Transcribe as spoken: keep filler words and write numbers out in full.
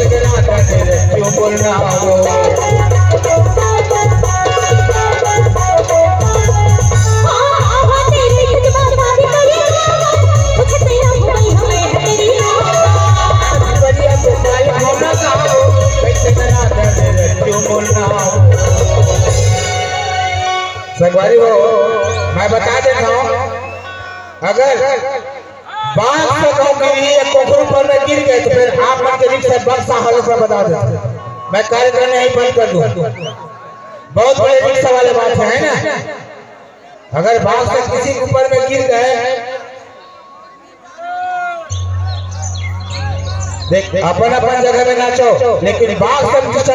क्यों बोलना हो? बढ़िया तो मालिक होना का हो, कैसे करा दे रे, क्यों बोलना हो? संगवारी हो, मैं बता देता हूँ, अगर बांस से कहूं कि ये कोखर ऊपर में गिर गए तो फिर आप मन के रिक्स से बक्सा हालत में बता देते। मैं कार्यक्रम यहीं बंद कर दूं। बहुत बड़े रिक्स वाले बात है, है ना? अगर बांस से किसी के ऊपर में गिर गए, देख, अपन अपन जगह में नाचो, लेकिन बांस से किसी